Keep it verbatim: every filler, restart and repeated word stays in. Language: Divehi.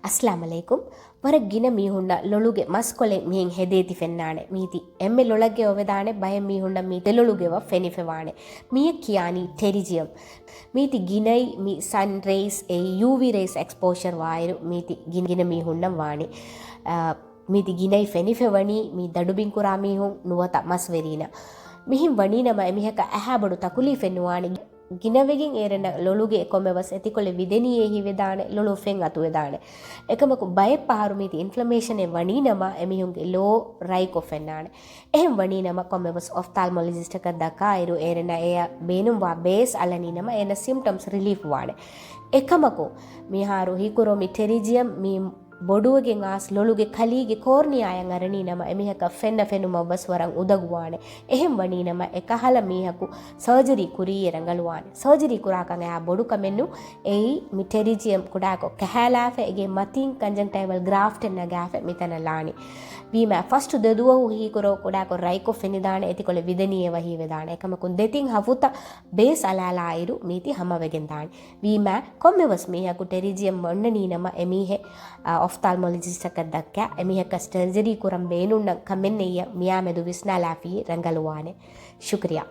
އައްސަލާމު ޢަލައިކުމް. ވަރަށް ގިނަ މީހުންނަށް ލޮލުގެ މަސްކޮޅެއް މިހެން ހެދޭތި ފެންނާނެ. މީތި އެންމެ ލޮލަށްގެ އޮވެދާނެ، ބައެއް މީހުންނަށް މީ ދެލޮލުގެ ވަށް ފެނިފަވާނެ. މިޔަށް ކިޔާނީ ޓެރިޖިއަމް. މީތި ގިނައި މި ސަން ރޭސް އެ ޔޫވީ ރޭސް އެކްސްޕޯޝަރ ވާއިރު މީތި ގިނަ ގިނަ މީހުންނަށް ވާނީ. އާ، މީތި ގިނައި ފެނިފަވަނީ މި ދަޑުބިން ކުރާ މީހުން ނުވަތަ މަސްވެރީނަށް. މިހެން ވަނީ ނަމަ އެމީހަކަށް އަހާ ބޮޑު ތަކުލީފެއް ނުވާނެ. ގިނަވެގެން އޭރެންނަށް ލޮލުގެ ކޮންމެވެސް އެތިކޮޅެއް ވިދެނީއޭ ހީވެދާނެ، ލޮލު ފެން އަތުވެދާނެ. އެކަމަކު ބައެއް ފަހަރު މީތި އިންފްލަމޭޝަނެއް ވަނީ ނަމަ އެމީހުންގެ ލޯ ރަތްކޮށް ފެންނާނެ. އެހެން ވަނީ ނަމަ ކޮންމެވެސް އޮފްތާލްމޮލޮޖިސްޓަކަށް ދައްކާއިރު އޭރެންނަށް އެޔަށް ބޭނުންވާ ބޭސް އަޅަނީ ނަމަ އޭނަ ސިމްޓަމްސް ރިލީފް ވާނެ. އެކަމަކު މިހާރު ހީކުރޯ މި ޓެރިޖިއަމް މި ބޮޑުވެގެން އާސް ލޮލުގެ ކަލީގެ ކޯރްނިއާއަށް އަރަނީ ނަމަ އެމީހަކަށް ފެންނަ ފެނުމަށް ވެސް ވަރަށް އުނދަގޫވާނެ. އެހެން ވަނީ ނަމަ އެކަހަލަ މީހަކު ސަރޖަރީ ކުރީއޭ ރަނގަޅުވާނެ. ސަރޖަރީ ކުރާކަން އެއާ ބޮޑު ކަމެއް ނޫން. އެއީ މި ޓެރިޖިއަމް ކުޑައިކޮށް ކަހައިލާފަ އޭގެ މަތިން ކަންޖަންކްޓައިވަލް ގްރާފްޓެއް ނަގާފަ މިތަނަށް ލާނީ. ވީމާ ފަސްޓު ދެ ދުވަހު ހީކުރޯ ކުޑައިކޮށް ރަތްކޮށް ފެނިދާނެ، އެތިކޮޅެއް ވިދެނީއޭ ވަ ހީވެދާނެ. އެކަމަކު ދެތިން ހަފުތަ ބޭސް އަޅާލާއިރު މީތި ހަމަވެގެން ދާނެ. ވީމާ ކޮންމެވެސް މީހަކު ޓެރިޖިއަމް އޮންނަނީ ނަމަ އެމީހެއް، އާ، އޮފްތާލްމޮލޮޖިސްޓަކަށް ދައްކާ. އެމީހަކަށް ސަރޖަރީ ކުރަން ބޭނުންނަން ކަމެއް ނެތްޔަ މިއާމެދު ވިސްނާލާފިއީ ރަނގަޅުވާނެ. ޝުކުރިއްޔާ.